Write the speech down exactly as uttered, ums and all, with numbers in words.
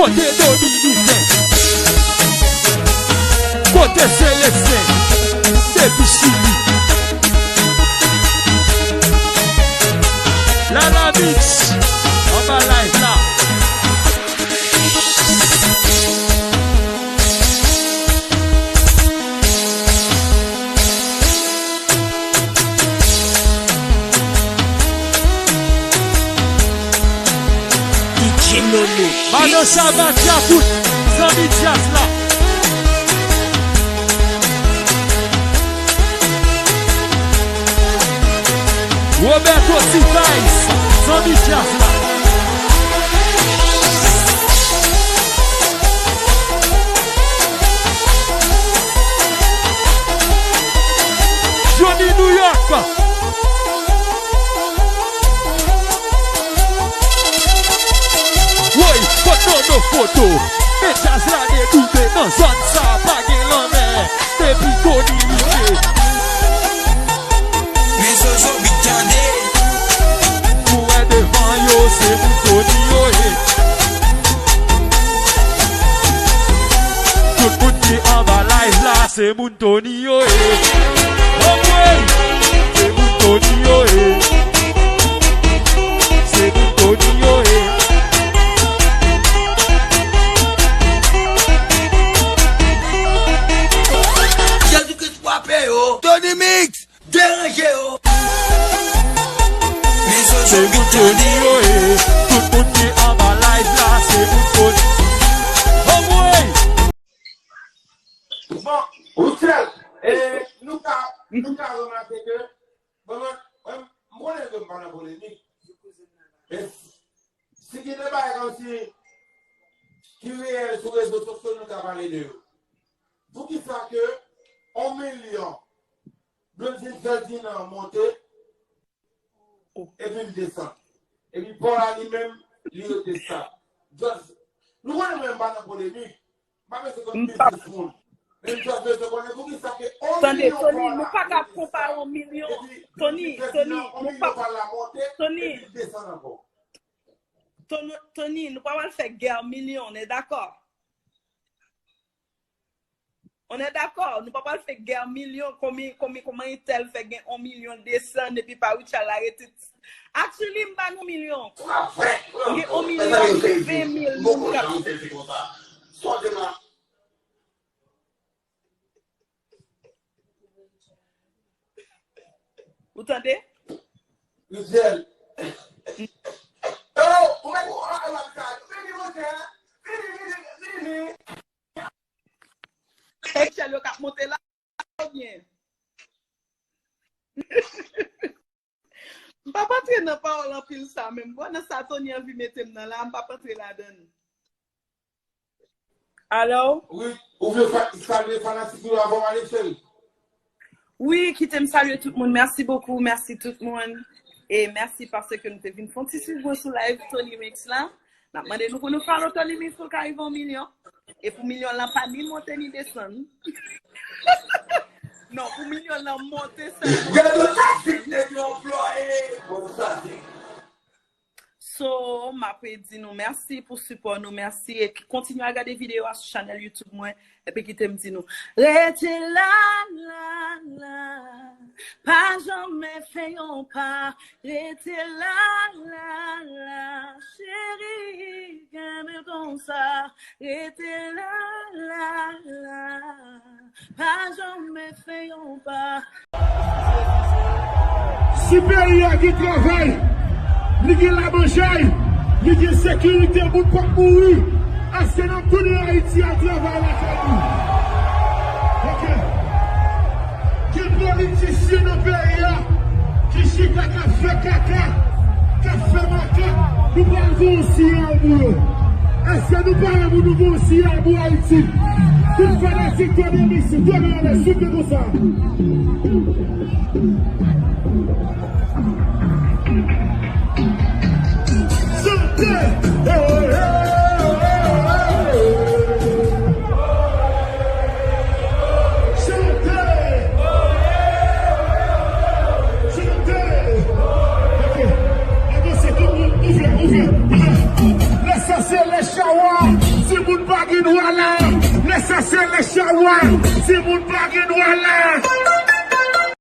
Kote Dominiken? Kote Selesten? Depi Chili. Lala Mix, anba live la. Madan Shabba Djakout, zanmi djaz la. Roberto Cifais, zanmi djaz la. Johnny New York. Woy, kot Nono Foto? Men djaz la dedoube nan zòn sa, pa gen lanmè depi Tony rive. Men Jojo Beat tande. Ou wè devan yo, se moun Tony yo ye. Tout moun ki anba live la, se moun Tony yo ye. Anmwey! Se moun Tony yo ye. Se moun Tony yo ye. Jezikri frape yo. Tony Mix. Deranje yo. Se moun Tony yo ye. Tout moun ki anba live la, se moun Tony. Anmwey! Bon, Roussel, e, nou ka, nou ka remake ke, bon, mwen, mwen, m konnen ke m pa nan polemik. Men si gen de bagay kòmsi ki reyèl sou rezo sosyo, nou ka pale de yo. Poukisa ke yon milyon Blondine Ferdinand monte, epi l desann? Epi Paul a li menm, li rete stab. Just, nou konnen mwen m pa nan polemik. M pa bezwen konn biznis moun. Men m just bezwen konnen poukisa ke yon milyon Paul la monte, epi Blondine Ferdinand, yon milyon pa la monte, epi l desann ankò. Tony, Tony, nou pa pral fè gè milyon, nou dakò? On est d'accord, nou pa pral fè gè milyon, konbyen, konbyen, kòman entèl fè gen yon milyon desann epi pa Richard la rete. Actually, m pa nan milyon. Gen yon milyon ven mil moun k ap. Ou tande? Rizèl. Yo, ou mèt ou an an sa. Vini, monchè. Vini, vini, vini. Echèl yo k ap monte la, oubyen? M p ap antre nan pawòl anpil sa menm. Bon, nan sa Tony anvi mete m nan la, m p ap antre ladan l. Alo? Wi, ou vle fa-, salye fanatik yo avan w ale, cheri? Wi, kite m salye tout moun. Mèsi bokou, mèsi tout moun. E mèsi paske nou te vin fè yon ti swiv mwen sou live Tony Mix la. N ap mande nou pou nou follow Tony Mix pou l ka rive yon milyon. E pou milyon lan pa ni monte ni desann. Non, pou milyon lan monte sèlman. Gade tatik nèg yo anplwaye. Bon, sa se. So, m ap di nou mèsi pou sipò nou, mèsi. E kontinye al gade videyo a sou chanèl YouTube mwen. Epi kite m di nou, rete la, la, la. Pa janmen fè yon pa. Rete la, la, la. Cheri, kenbe konsa. Rete la, la, la. Pa janmen fè yon pa. Si peyi a gen travay, li gen lamanjay, li gen sekirite, moun p ap mouri, èske n ap tounen Ayiti al travay lakay nou? Ok. Gen politisyen nan peyi a ki chita k ap fè kaka, k ap fè makak, nou pral voye yon siyal pou yo. Èske nou pare pou nou voye yon siyal pou Ayiti? Tout fanatik Tony Mix, Tony Mix, souple konsa. Chante! Chante! Chante! Ok. Avanse, tout moun, ouvè, ouvè, ouvè. Lè sa se lè chawa. Vwala, lè sa se lè chawa, si moun pa gen dwa la.